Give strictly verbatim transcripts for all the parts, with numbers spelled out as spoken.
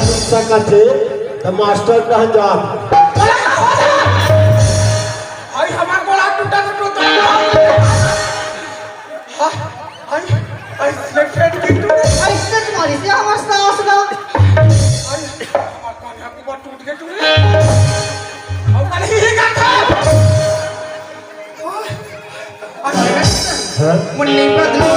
सकत हे, त मास्टर कहाँ जात? अरे, का होत हे? हाय, हमार गोड़ हाथ टूटा तो टूटा। हाय, हाय, हाय, slip फेंक के टूटे। अइसे तुम्हारी से हमार सास ना। हाय, हमार कान यहाँ के ऊपर टूट के टूटे। और कल ही का था। हाय, हाय, हाँ? मुन्नी बदलू।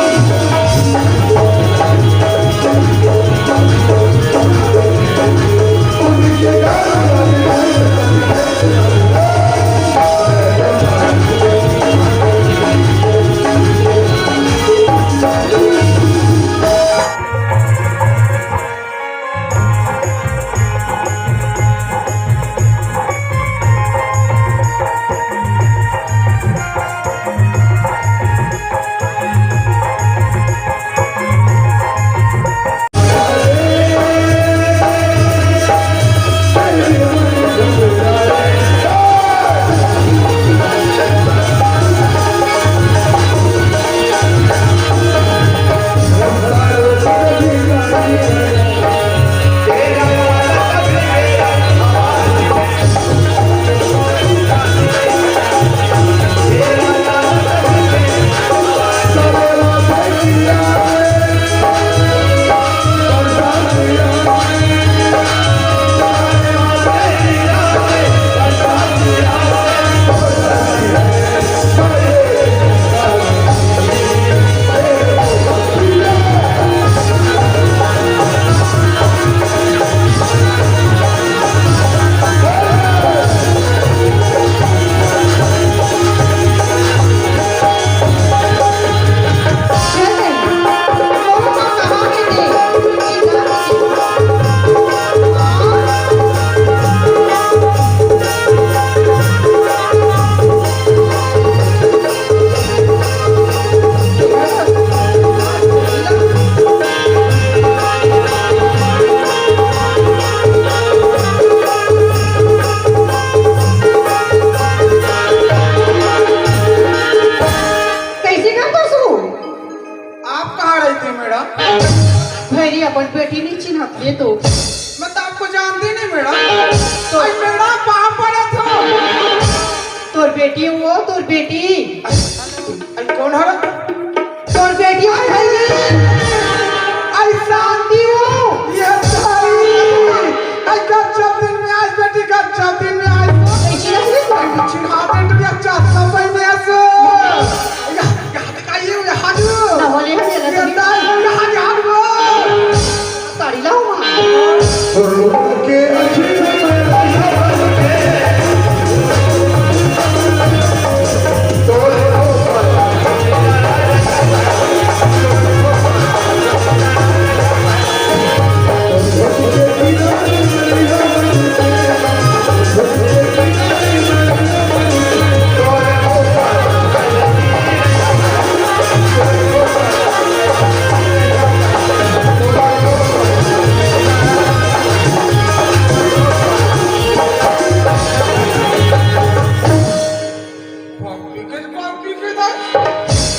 कैसे कर परसू? आप कहाँ रही थी, मैडम? भैरी अपन बेटी नहीं चिन्हत ले तो। मैं तो आपको जानती नहीं, मैडम। तो आई, मैडम, पाँव पड़ा था। तोर बेटी वो, तोर बेटी। आई, कौन है? तोर बेटी वो भैरी। आई, शांति वो। ये सारी। आई, गजब दिन में आज बेटी, गजब दिन में आज। कैसी लग रही है? चिन्हा दे, अच्छा, सब में ऐसे। या, या, ना होले हम ये लगे। साड़ी लाओ माँ।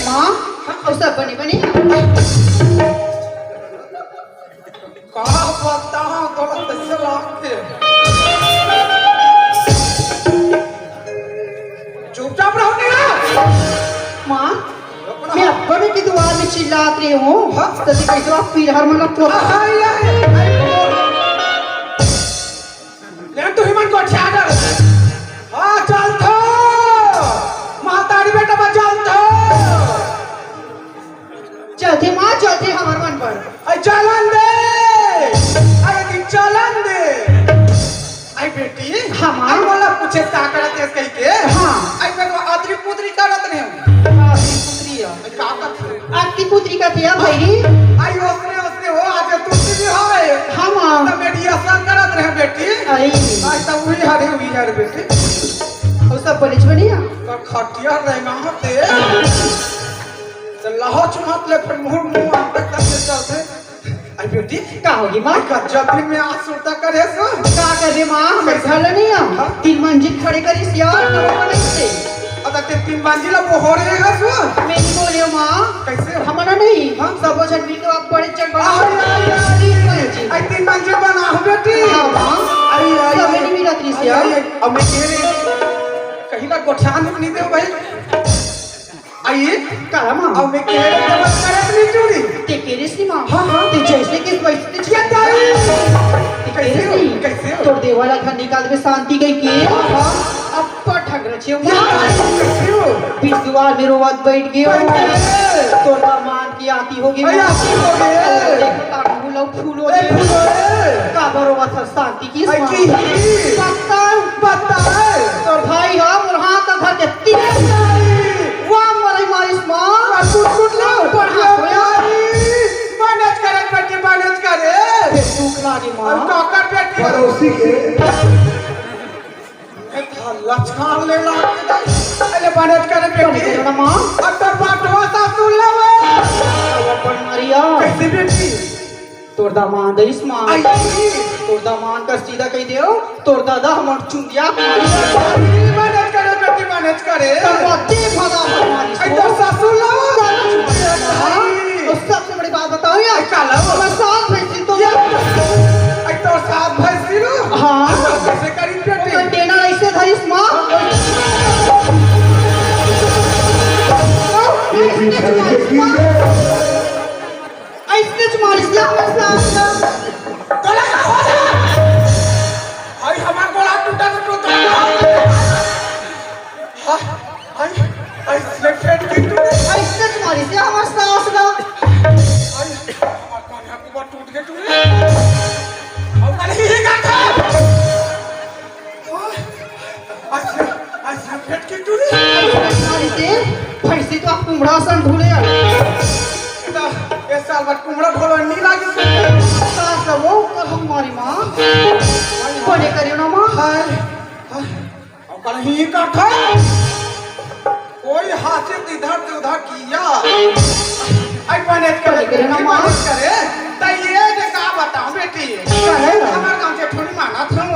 माँ, अउ सब बने बने। का बताओ तोला कैसे लागथे? चुपचाप रहो नहीं ना। माँ, मैं अपने के दुआर में चिल्लात रहे हूँ। हाँ? तो कैसे आप पीढ़र मन तो हाय, हाय, हाय। ले तू ही मन को अच्छा कर। हाँ, चल थो। महतारी बेटा बा, चल थो। चलथे माँ, चलथे हमर मन पर। अरे चलन दे। अरे कि चलन दे। आई बेटी। हाँ, माँ। आई मोला पूछे का करत हस कहिके। हाँ। आई मैं तो आदरी पुदरी करत रहे हूँ। आदरी पुदरी है। आई का करत हस? आदरी पुदरी का थे भैरी। आई ओसने ओसने हो, आज तुलसी भी होवे। हाँ, माँ। तो बेटी असन करत रहे बेटी। आई। आई तो वही हरे हुई यार बेटी। अउ सब बने बनिया। तो खटिया रहना होते। तो लहो चुमत ले फिर मुंह मुंह अंदर तक ले चलते। आई बेटी, का होगी माँ? गजब दिन में आज सुरता करे सो। का करे माँ, हमर घर ल नहीं आ। हाँ? तीन मंजिल खड़े करिस यार, नवा बनइस हे। अब तक ते तीन मंजिला बोहरे हस वो। मैं नहीं बोले माँ। कैसे? हमारा नहीं। हाँ? सब वो झट मिलके आप बड़े चढ़ बड़ा। आई, आई, आई, आई, तीन मंजिल। आई, तीन मंजिल बना हो बेटी। हाँ, माँ। आई, आई, सब आई। नहीं मिला त्रिशिया। आई, आई, आई। अब मैं कह रही, कहीं ना गोठान नहीं दे भाई। आई। काला माँ। अब मैं कह रही, जब करत नहीं चूड़ी। ते कह रही सी माँ। हाँ, हाँ। ते जैसे कि वैसे ते क्या ताई? ते कह रही कैसे हो? सी। कैसे हो? तोर देवाला घर निकाल के शांति गई के। हाँ, हाँ। अब पटक रचे हो। या ताई, कैसे हो? बीच दीवार में रोवत बैठ गए हो। बैठ गए। तोर दामाद की आती होगी अरे, माँ। आती होगी। देखो, ताकू लोग फूलो ए, दे। फूलो ए। का बरोबर था शांति की आई माँ। की ही। पत्ता। पत्ता है। तोर भाई हा, मोर हाथ का घर के तीर। ए, ताई। वाह, मरे मारिस माँ। आ, कुट, कुट लो। बढ़ा या होया। ताई। मैनेज करे, बेटी, मैनेज करे। फिर दुख लागे माँ। और काकर बेटी। पड़ोसी के। ए, था लचकार ले ला के दे। अरे, मैनेज करे, बेटी। मैनेज करे ना माँ। अब तो बाटवा सासू लेवे। अब अपन मारिया। कैसे बेटी? तोर दामाद अइस माँ। आई। तोर दामाद का सीधा कह दे, तोर दादा हमर चुंदिया। आई, मैनेज करे बेटी, मैनेज करे। तब वो दे भगा हमर मारी आई, सो। तोर सासू लो। हाँ, तो सबसे बड़ी बात बताओ यार। आई, काला। हमर सास भैंसी तो या। आई, तोर सास भैंसी लो। हाँ। कैसे करी बेटी? कंटेनर ऐसे धरिस माँ। ये भी ऐसे धरिस माँ। ऐसे च मारिस ला, हमर सास ला। तोला का हो जा? हाय, हमार गोला टूटा तो टूटा। हाय, हाय, ऐसे फेंक के तू। ऐसे च मारिस ला, हमर सास ला। हाय, हमार कान टूट के तू। अब कल ही का था। अच्छा, अच्छा, फेंक के टूरी। अरे से, भैंसी तो आप कुमड़ा सन ढूले आ। तो ये साल बाद कुमड़ा ढोलो नहीं लागी। का सब वो कर हमारी माँ। बने करियो ना माँ। हाय, हाय। और कल ही का था। कोई हासिल इधर से उधर किया। आई मैनेज करे, करे ना बेटी, माँ। मैनेज करे। त ये जे का बताऊं बेटी। का है ना? हमार गांव के थोड़ी मानत हम।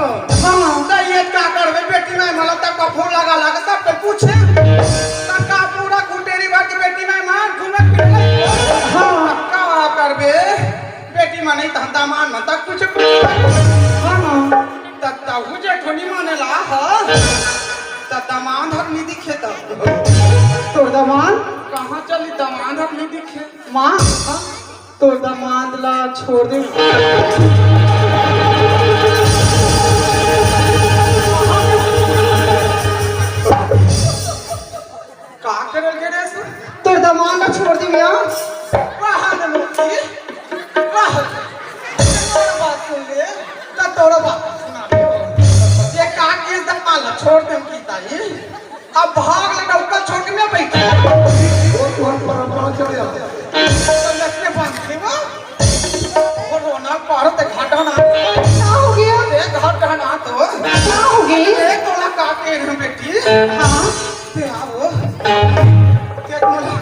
हाँ। त ये का करबे बेटी, मैं मला तक का फोन लगा लगा सब कोई पूछे। त का पूरा कुटेरी भर के बेटी मैं मान घूमे फिरे। हाँ। का करबे बेटी, माने धंधा मान मन तक कुछ पूछे। हाँ, हाँ। त तहु जे थोड़ी माने ला, हाँ। त दमांद हर नहीं दिखे त। तोर दमांद? कहाँ चली दमांद हर नहीं दिखे? माँ, तोर दमांद ला छोड़ दे। का करे गे रे से? तोर दमांद ला छोड़ दे मियाँ। वाह रे मोती, वाह। तोर बात सुन ले, त तोर बात सुना। ये का के दमांद ला छोड़ दे की ताई? अब भाग ले, नौकर छोड़ के मैं बैठे। वो तो हम परंपरा चले आते हैं। तो लक्ष्मी बांध दे वो। वो रोना पार ते घाटा ना। का हो गया? ए घाटा ना तो। का हो गया? ए तोला का के रहे बेटी? हाँ। ते आओ। ते मोला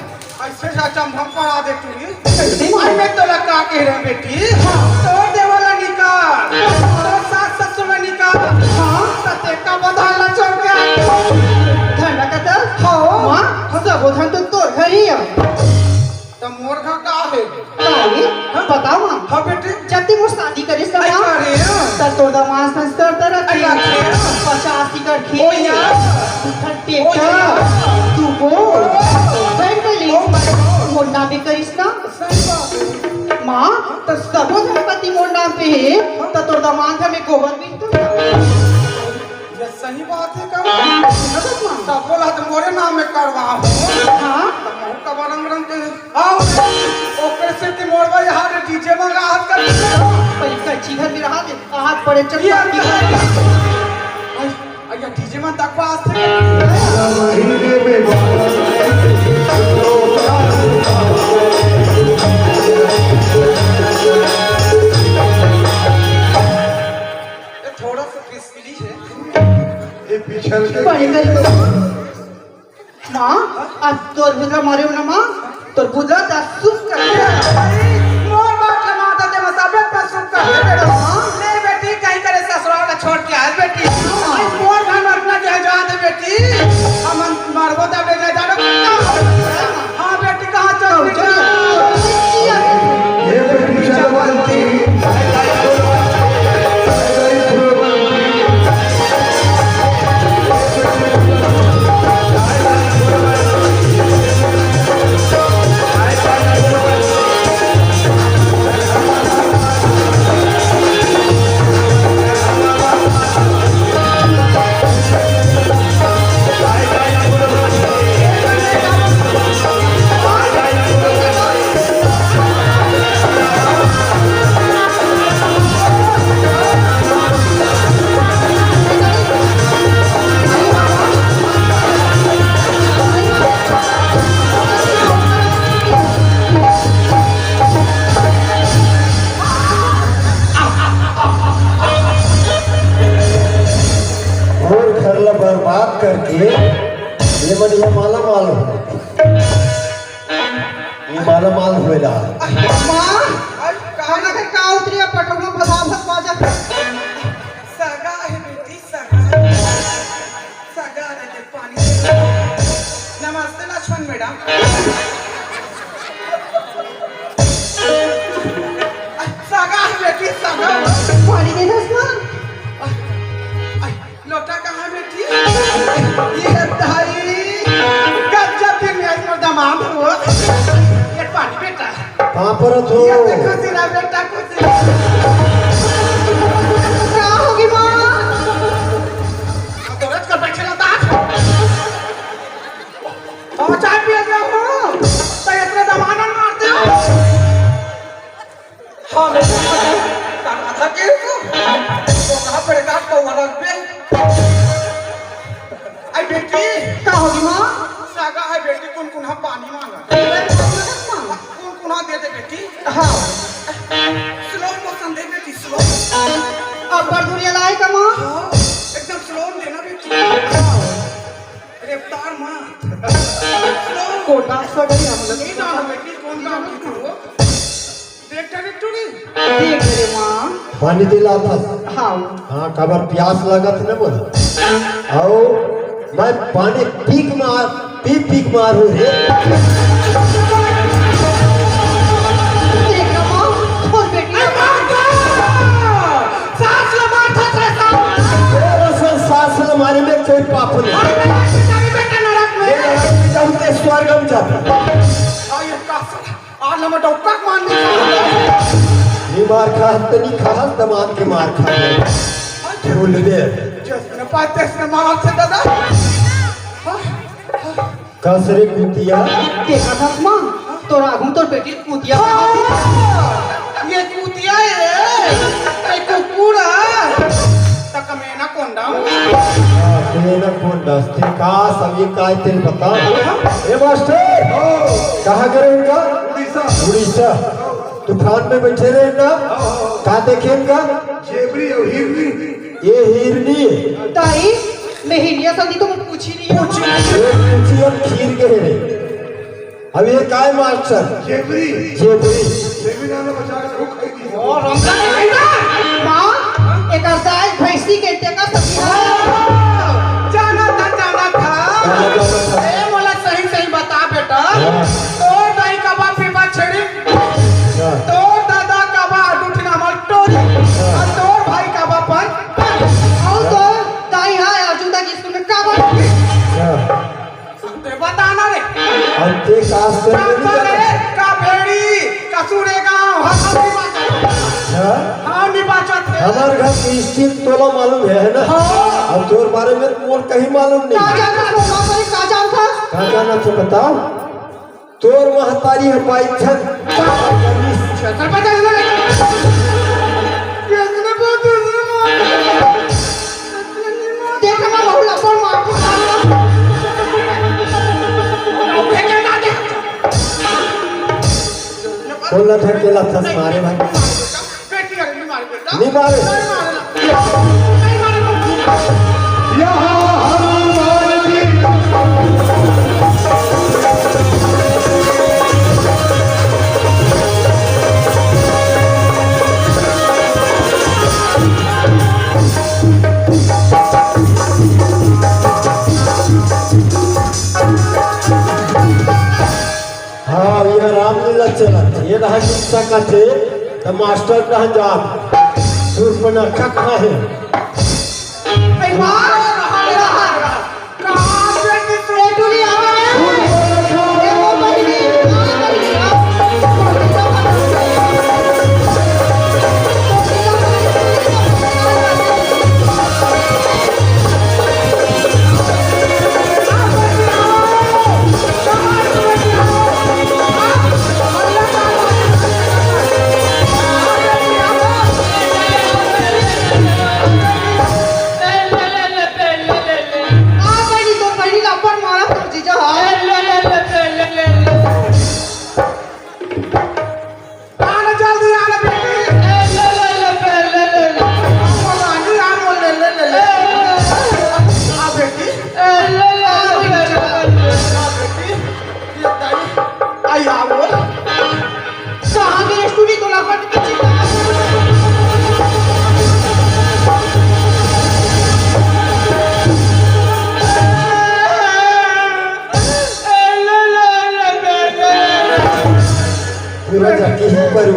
ऐसे चाचा हम पढ़ा दे तू। कैसे? अरे मैं तोला का कह रहे बेटी? हाँ। तोर देवाला निकाल, तोर सास ससुर ला निकाल। हाँ। त तेका बधान ला छोड़ के आ। धन ला कतल? हाँ। माँ, सबो धन तो तोर घर ही है। त मोर घर का है? का है? हाँ? बताओ माँ। हाँ बेटी। जब ते मोर शादी करिस ना, अच्छा रे। त तोर दमांद संस्कार त रखे। अच्छा रे। पचास एकड़ खेत। ओ यार। दू ठन ट्रैक्टर। ओ यार। दू गो। ओ। बैंक ले। Oh my God. मोर नाम भी करिस ना। सही बात है। माँ, त सबो संपत्ति मोर नाम पे है, त तोर दमांद हमें गोबर भी तो। ये सही बात है का? हाँ, माँ। सबो ला तो मोरे नाम में करवा हो। हाँ। त मोर का रंग रंग के। आओ, ओकर से ते मोर भाई हाथ डीजे में हाथ कर। पर इसका जीवन में रहा दे, हाथ बड़े ये चक्कर की। अंदर। अइया, डीजे मन तक पास थे। ये थोड़ा सा पिसकिली है। ये पिछल के बड़े कर। माँ, आज तोर बुदला मारे हो ना माँ, तोर बुदला त सुख कर। मोर बात के माता ते मसाबत पर सुख कर दे बेटा। हाँ। ले बेटी, कहीं करे ससुराल ला छोड़ के आए बेटी। हाँ। मोर घर में अपना जहाँ जा दे बेटी। हम मरबो बात करके ये मन ये माला माल हो, ये माला माल होएला। माँ, अरे, कहाँ ना फिर का उतरी है, पटोला फसाफस बाजा। सगा है बेटी, सगा। सगा रह के पानी। नमस्ते लक्ष्मण मैडम। सगा है बेटी, सगा। पानी दे दस ना। लोटा कहाँ बेटी? ये दाई, गजब दिन में आज मोर दामाद हो। ये पानी बेटा। कहाँ पर हो? ये देखो तेरा बेटा कुछ। क्या होगी माँ? तो रच कर बैठे रहता। और चाय पिए रहे हो, तो इतने दामाद मारते हो। हाँ, मैं कहा था कि तू तो कहाँ पड़ेगा, कौआ रख पे। आई बेटी। का होगी माँ? सागा है बेटी, कुनकुना पानी मांगा। कुनकुना दे दे बेटी। हाँ। स्लो मोशन दे बेटी, स्लो। अब पर दुनिया लाई का माँ? हाँ, एकदम स्लो में देना बेटी। रफ्तार माँ। स्लो। कोटा सगरी हम लोग। नहीं जाना बेटी, कौन काम की हो? देख डायरेक्टर। देख रे माँ। पानी दिला था। हाँ। हाँ, काबर प्यास लगत न बोला। आओ, मैं पानी पीक मार, पी पीक मार हूँ रे। देख ना माँ, और बेटी। सास ला मार था, सास। तेरे से सास ला मारे में कोई पाप नहीं। अरे, बेटा नरक में। ये नरक में जाऊँ ते स्वर्ग में जाता। हाँ, ये का आज हम डॉक्टर मान नहीं सकते। ये मार खा, तनी खा, दमान के मार खा। बोल दे। जैसे पाते से मार से दादा। कस रे कुतिया। देखा था माँ, तोर आगू तोर बेटी कुतिया। हाँ, ये कुतिया है, ये कुकुर है। तक में ना कोंडा। हाँ, तेरा कोंडा, तेरे का सभी काय तेरे बता। ए मास्टर, कहाँ गए इनका? उड़ीसा। उड़ीसा। तूफान में बैठे रहे ना? का देखे इनका? जेबरी और हिरनी। ये हिरनी। ताई, मैं हिरनिया संदी तो मैं पूछी नहीं हूँ। ये पूछी और खीर के है रे। अब ये काय मास्टर? जेबरी। जेबरी। जेबरी नाम बचा के वो खाई दी। और रमजान नहीं ना? माँ, एक दाई भैंसी के टेका सखी है। जाना था, जाना था। जाना था। ए, मोला सही, सही बता बेटा। हाँ। तोर दाई का बाप ही बात छेड़ी। हाँ। तोर दादा का बाप उठना मार टोरी। हाँ। और तोर भाई का बाप पर। और तोर दाई है अर्जुन दा की स्कूल में का बात? हाँ। ते बता ना रे। अंते कास कर का नहीं करे, जाना। का भेड़ी, का सूरेगांव, हाँ, हाँ, निभाचत। हाँ? हाँ, निभाचत है। हमारे घर की स्थिति तोला मालूम है, है ना? हाँ। अब तोर बारे में मोर कहीं मालूम नहीं। का जानता, का जानता? का जानता तो बताओ। तोर महतारी है पाइथन। छतर पचास ना रे। कितने बहुत दूर से मार। देख ना, बहुत लफड़ मार के साला। बोला था, केला था मारे भाई। बेटी अरे नहीं मारे बेटा। नहीं मारे। नहीं मारे। नहीं मारे। यहाँ हनुमान जी। हाँ, ये रामलीला चलत हे। ये रहा गुस्सा का थे, तो मास्टर कहाँ जात? सूर्पनखा कहाँ है? ए, मार, रहा, रहा, रहा। कहाँ से निकले? ए, टूरी, आ रहा है। ए, वो बहिनी, आ बहिनी, आ।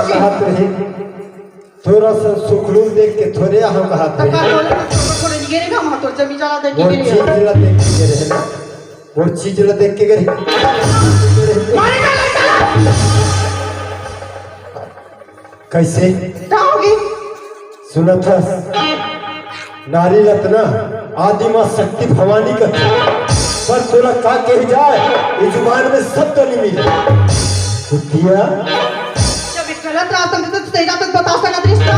का कहत रहे? तोर असन सुखलू ल देख के थोरे आहूं कहत रहे। का बोले? थोड़े निकले का, वहाँ तो जमीन जला देख के मोर चीज ला देख के रहे ना। मोर चीज ला देख के रहे। मारेगा लड़का। कैसे? का होगे? सुनत हस? नारी रत्ना आदि माँ शक्ति भवानी कथे, पर तोला का कहे जाए, ये जुबान में शब्द नहीं मिले। कुतिया। जब एक गलत रास्ता में तो सही रास्ता बता सकत रहिस ना।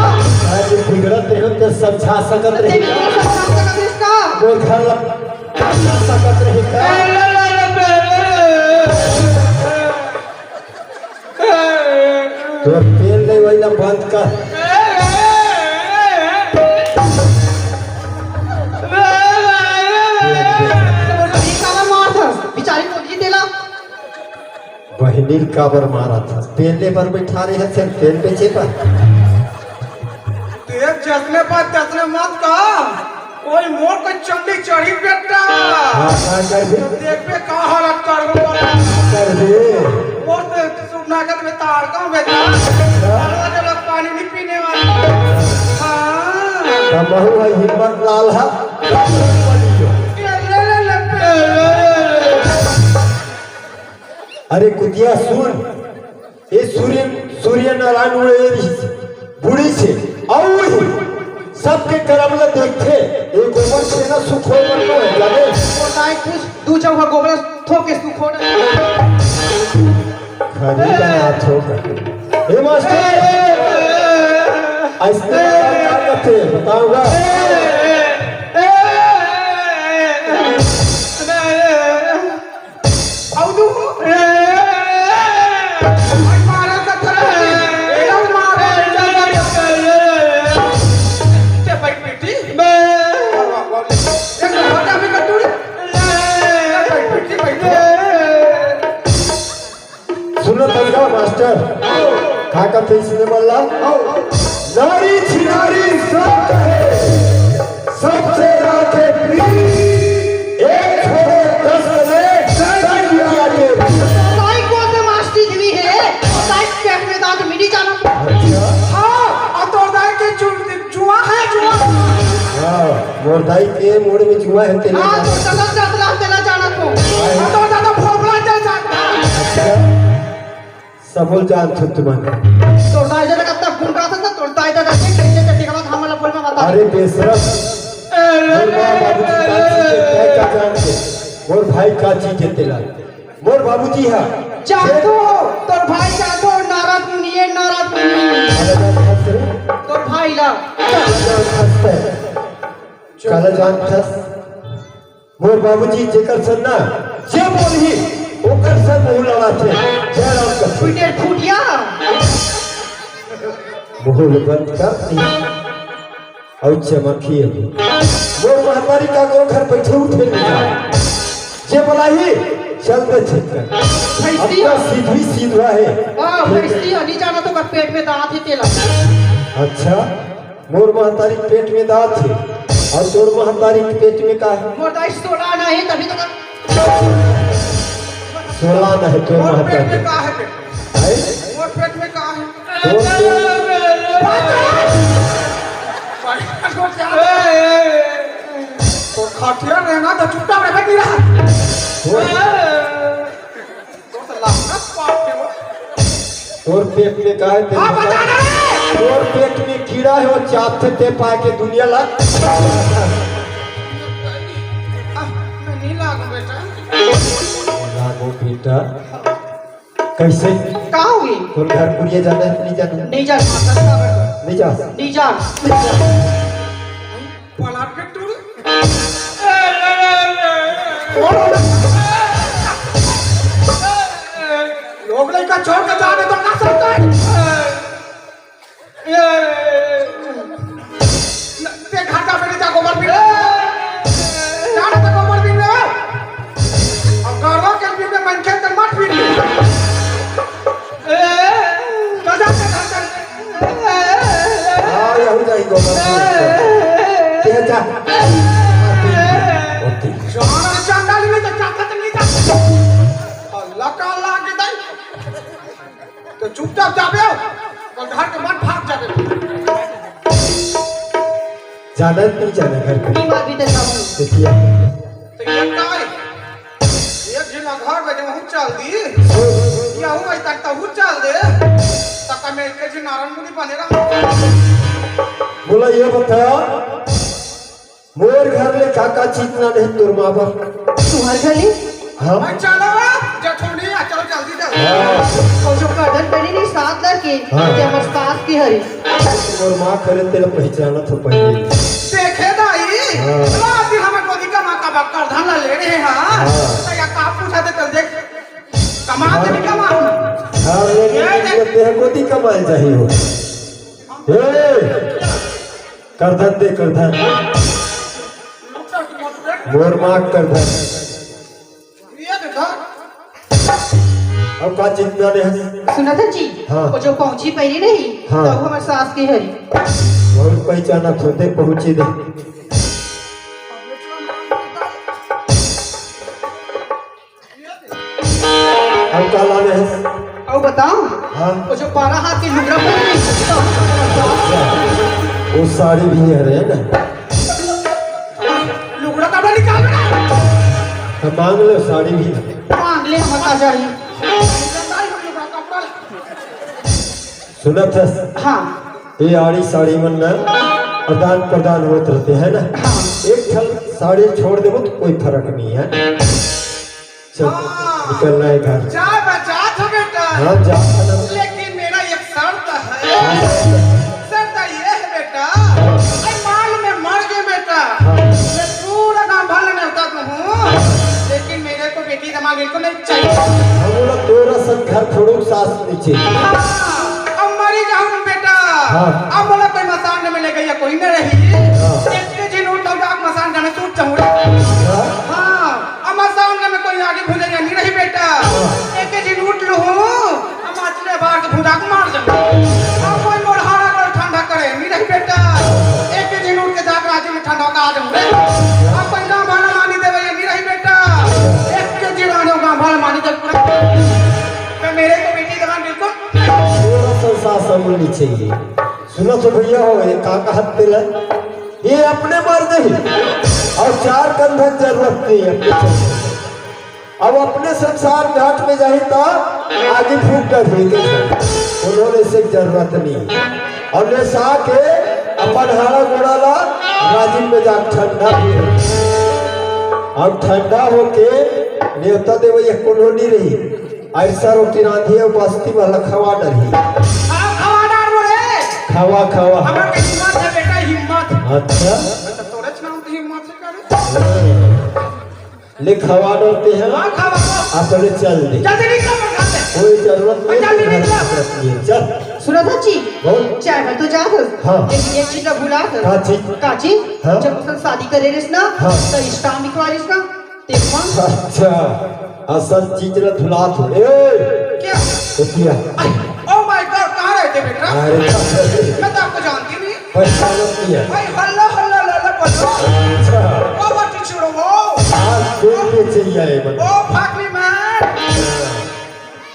आज बिगड़त रहे तो समझा सकत रहे। समझा सकत रहिस ना। वो घर ला समझा सकत रहे का? तोर तेल नहीं वही ना बंद कर। काबर मारत हस? बिचारी बोली तेला। बहिनी ल काबर मारत हस? तेल ले बर बैठा रहे हस, तेल बेचे बर। तेल जसने पर तसने मत कह। ओए मोर तो चंडी चढ़ी बेटा। हाँ, का करबे? देखबे का हालत करबो। करबे। मोर तो सुपना के में तार का बेटा। हाँ। तारवा जब पानी नहीं पीने वाला। हाँ। तब बहु है हिम्मत लाल है। ले, ले, ले, ले। अरे कुतिया सुन, ये सूर्य, सूर्य नारायण उड़े रहिस, बुढ़िस हे, अउ वही सबके करम ला देखथे, ये गोबर से ना सुख होय बर तो है, जाने? वो काय कुछ दू चौका गोबर थोक के सुख होना। खरीदा थोक। ए मास्टर, ऐसने का करथे, बताऊंगा। अउ तू? ए, भाई मारा का थोड़ा। मास्टर, का कथे इसने बल्ला? नारी छिनारी सब कहे, सबसे राखे प्रीत, एक छोड़े दस कहे, सैया के। दाई को से मास्टर जी है, दाई पेट में दांत मिली जाना। अच्छा। हाँ, और तो दाई के जुआ है, जुआ। हाँ, मोर दाई के मुड़ में जुआ है तेरे। हाँ, तो चला जात ला तेला जाना को। हाँ, तो दादा भोपड़ा चल जाता। अच्छा। सबो जानत हो तुमन। तोर दाई ददा कतका गुण गाथस ना, तोर दाई ददा के कैसे कैसे गलत हमन ला बोल में बता। अरे बेशरम। मोर माँ बाबू जी का चीज है, तैं का जानत हे? मोर भाई का चीज है तेला? मोर बाबूजी हा। जाथो, तोर भाई जाथो, नारद मुनि है, नारद मुनि। काला जानत हस रे? तोर भाई ला। काला जानत हस तैं? काला जानत हस? मोर बाबूजी जेकर संग ना, जे बोलही, ओकर संग मुंह लड़ाथे। जय राम कथे। पीटर फूटिया। मुंह बंद कर। अउ चमकी अभी। मोर महतारी का करो घर बैठे उठे नहीं जाए। जे बोलाही, चल दे छिटकर। भैंसिया। अपना सीधी सीधा है। हाँ, भैंसिया, नहीं जाना तो ओकर पेट में दांत है तेला। अच्छा, मोर महतारी के पेट में दांत है। अउ तोर महतारी के पेट में का है? मोर दाई सोला ना है, तभी तो कर- सोला ना है तोर मोर पेट महतारी में का है? हैं? मोर पेट में का है? तोर पेट तो खटिया रहना तो चुपचाप रह, बैठ नहीं रहा। तोर तो लानत पाप के वो। तोर पेट में का है? तेरे हाँ, बता ना रे। तोर पेट में कीड़ा है, वो चापथे ते पाए के दुनिया ला। आ, मैं नहीं लागू बेटा। लागू बेटा। कैसे? का होई? तोर घर कुरिया जाना है कि नहीं जाना? नहीं जाना, माता का घर। नहीं जा। नहीं जा। पलट के टूर। लोग लइका छोड़ के जाने तो ना सकता है। ते घर जा, पहले जा गोबर पी ले। जा ना तो गोबर पी ले। अब गौरव के पी ले, मन के तो मत पी ले। जा, जा, जा, जा, जा। हाँ, यहू जाई गोबर पी ले। ते जा। होती। जाना चंडाली में तो जाता तो नहीं जाता। अल्लाह का अल्लाह के दाई। तो चुपचाप जाबे, तो घर के मन भाग जाबे। जाना नहीं जाना घर के। नहीं मार भी देता हूँ। देखिए। तो ये का है? एक दिन घर में जब हम चल दी, ये हूँ भाई तक तो हूँ चल दे, तक मैं एक दिन नारायण मुनि बने रहा। बोला ये बता, मोर घर ले का का चीज लाने हे तोर माँ बाप? तुम्हारे घर ले? हाँ। भाई चलो, जठुनी, आ, चलो जल्दी, जल्दी। हाँ। और जो कर्दन बनी नहीं सात लड़के, हाँ। ते हमर सास के हरे। मोर माँ करे तेला पहचाना तो पहले। देखे दाई, हाँ। ला अभी हमर गोदी का माँ का बा, कर्दन ला ले रहे हैं, हाँ। हाँ। तो या का पूछा थे, चल देख। कमा हाँ। दे, कमा। हाँ, लेकिन ये देख। ये तेरे गोदी कमाल चाहिए हो। ए! करधन दे, करधन। मोर माँ करधन। अब का चिंता ने है? सुना था जी, हाँ। वो जो पहुंची पहली नहीं, हाँ। तो वो हमारे सास की हरी। बहुत पहचाना खोते पहुंची दे। अब का लाने है? अउ बताओ, हाँ। वो जो बारह हाथ की लुगरा पहनी, वो साड़ी भी है रे ना। लुगरा कपड़ा निकाल बेटा। तो मांग लो साड़ी भी। मांग ले, हम आ जाइए। सुनत हस? हाँ। ये आड़ी साड़ी मन ना आदान प्रदान होत रहते हैं ना। हाँ। एक ठन साड़ी छोड़ देबो तो कोई फर्क नहीं है। चल, हाँ। निकलना है घर। जा बचा था बेटा। हाँ, जा। लेकिन मेरा एक शर्त है। हाँ। शर्त ये है बेटा, अरे माल में मर गए बेटा, हाँ। मैं पूरा गांव भर लेने होता तो हूँ, लेकिन मेरे को बेटी दमाद इनको नहीं चाहिए। हम बोला, तोरा सन घर छोड़ो, सास नहीं चाहिए। हाँ, अब मरी जाऊँ बेटा। हाँ। अब बोला, कोई मसान में ले गया, कोई नहीं रही। हाँ। एक के जी नोट लौटा, मसान में सूट चाहूँ। हाँ। हाँ। अमा सावन में कोई आगे भूले नहीं रही बेटा। हाँ। एक जी लूट लो हूँ। अमा चले जाके मार जाऊं। अब कोई मोर हाड़ा गोड़ ठंडा करे, नहीं रही बेटा। एक के दिन उठ के जाके राजी में ठंडा का आ जाऊं रे। अब कोई गांव भाड़ा मानी देवे, ये नहीं रही बेटा। एक के दिन आने गांव भाड़ा मानी दे पूरा। मैं मेरे को बेटी जवान बिल्कुल। थोड़ा सा सांस होनी चाहिए। सुनो तो भैया हो, ये का कहत तेला? ये अपने मर गई और चार कंधन जरूरत नहीं है। अब अपने शमशान घाट में जाही त आगी फूंक डरही। उन्होंने से जरूरत नहीं। और ले सा के अपन हाड़ा गोड़ा ला राजिम में जा ठंडा पिए। अब ठंडा होके नेवता देवे ये कोनो नहीं रही। ऐसा रोटी रांधी है बस्ती वाला खवा डरही। आप खवा डार रे। खवा, खवा। हमरा के हिम्मत है बेटा, हिम्मत। अच्छा। मैं तो तोरे नाम की हिम्मत से करे। ले खवा डरते हैं। हाँ, खवा, खवा। अपने चल दे। जल्दी निकल, मैं खाते। कोई जरूरत नहीं, जल्दी कोई निकल। जरूरत नहीं है। चल। सुरधर जी, बोल। चाय में तो जात हस। हाँ। लेकिन एक चीज ला भुलात हस। का चीज? का चीज? हाँ। जब उसन शादी करे रहिस ना, हाँ। तो स्टाम्प निकलवा रहिस ना, ते मन। अच्छा, असल चीज ला भुलात हो। ए! क्या? तो क्या? आई, oh my God, कहाँ रहे थे बेटा? अरे, मैं तो आपको जानती नहीं। पहचानत नहीं है। भाई, हल्ला, हल्ला, हल्ला, हल्ला, बोलो। अच्छा। ओ, बच्ची छोड़ो, वो। आज देख के चाहिए है, बता। ओ, fuck me, man।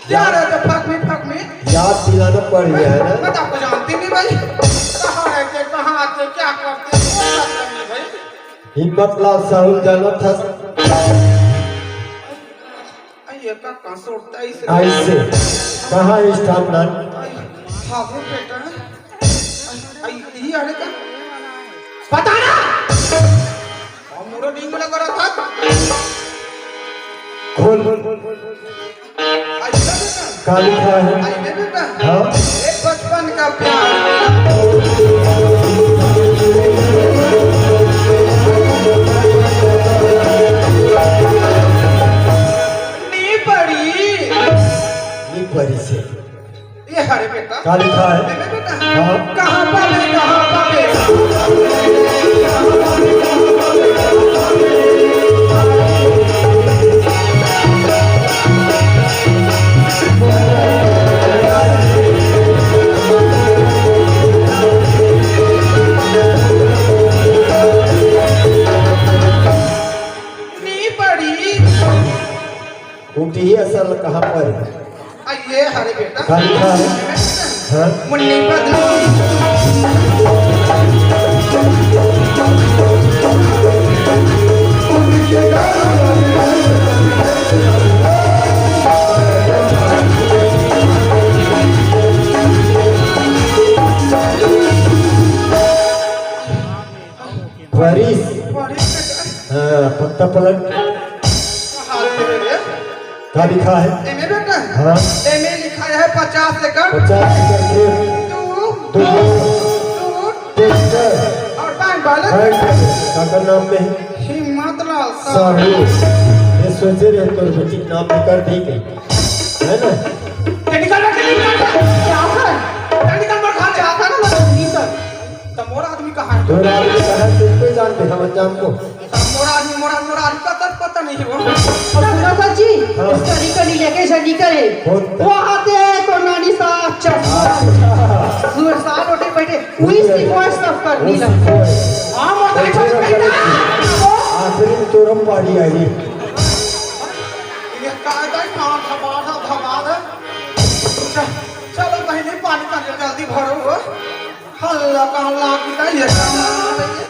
क्या याद रहे तो fuck me, fuck me। याद दिलाना पड़ गया है ना? मैं तो आपको जानती नहीं, भाई। कहाँ रहते, कहाँ आते, क्या करते, कोई मतलब नहीं, भाई। हिम्मत लाल साहू जानत हस। आई, ये का, कहाँ से उठता है इसे? ऐसे। कहाँ है स्थान नान? आई, हाँ, वो बेटा। आई, ये अरे का? बता ना। और मुरो डींग लगा रहा था। खोल। आई, ये बेटा। का लिखा है? आई, ये बेटा। हाँ। एक बचपन का प्यार। नी पड़ी। नी पड़ी से। ये हरे बेटा। का लिखा है? ए बेटा। हाँ। कहाँ पावे, कहाँ पावे? नी पड़ी। उठी असल कहाँ पर? आ, ये हरे बेटा। का लिखा है? हाँ? मुन्नी बदलू। बारिश। बारिश बेटा। हाँ, पत्ता पलट। हाथ में रे। का लिखा है? एमे बेटा। हाँ। एमे लिखा है पचास एकड़। पचास एकड़ खेत। दू। दू। दू। ट्रैक्टर। और बैंक बैलेंस। Bank balance. काकर नाम में है? हिम्मत लाल साहू। साहू। ये सोचे रहे तोर बेटी के नाम पे कर दी गई। है ना? टेक्निकल में टेक्निकल। क्या सर? टेक्निकल में खा जा। क्या सर? मतलब, जी सर। तो मोर आदमी कहाँ है? तोर आदमी कहाँ है? तुम पे जानते, हम जान को। मोर आदमी, मोर आदमी, मोर आदमी, पता, पता नहीं है वो। और सुनो सर जी, हाँ। स्टडी कर ली लेके जर्नी करे। बहुत। वो आते हैं तो नानी सा चश्मा। अच्छा। सुबह सात बजे बैठे, वही वही सीखो है। सब करनी उसी ना। को है। हाँ, मोर बैठो, बैठो, बैठो। आखिरी में तोरम पारी आई। ये कायदा ही कहाँ धमाल है, धमाल है। च-, चलो, पहले पानी, पानी जल्दी भरो हो। हल्ला का हल्ला की का ये काम है।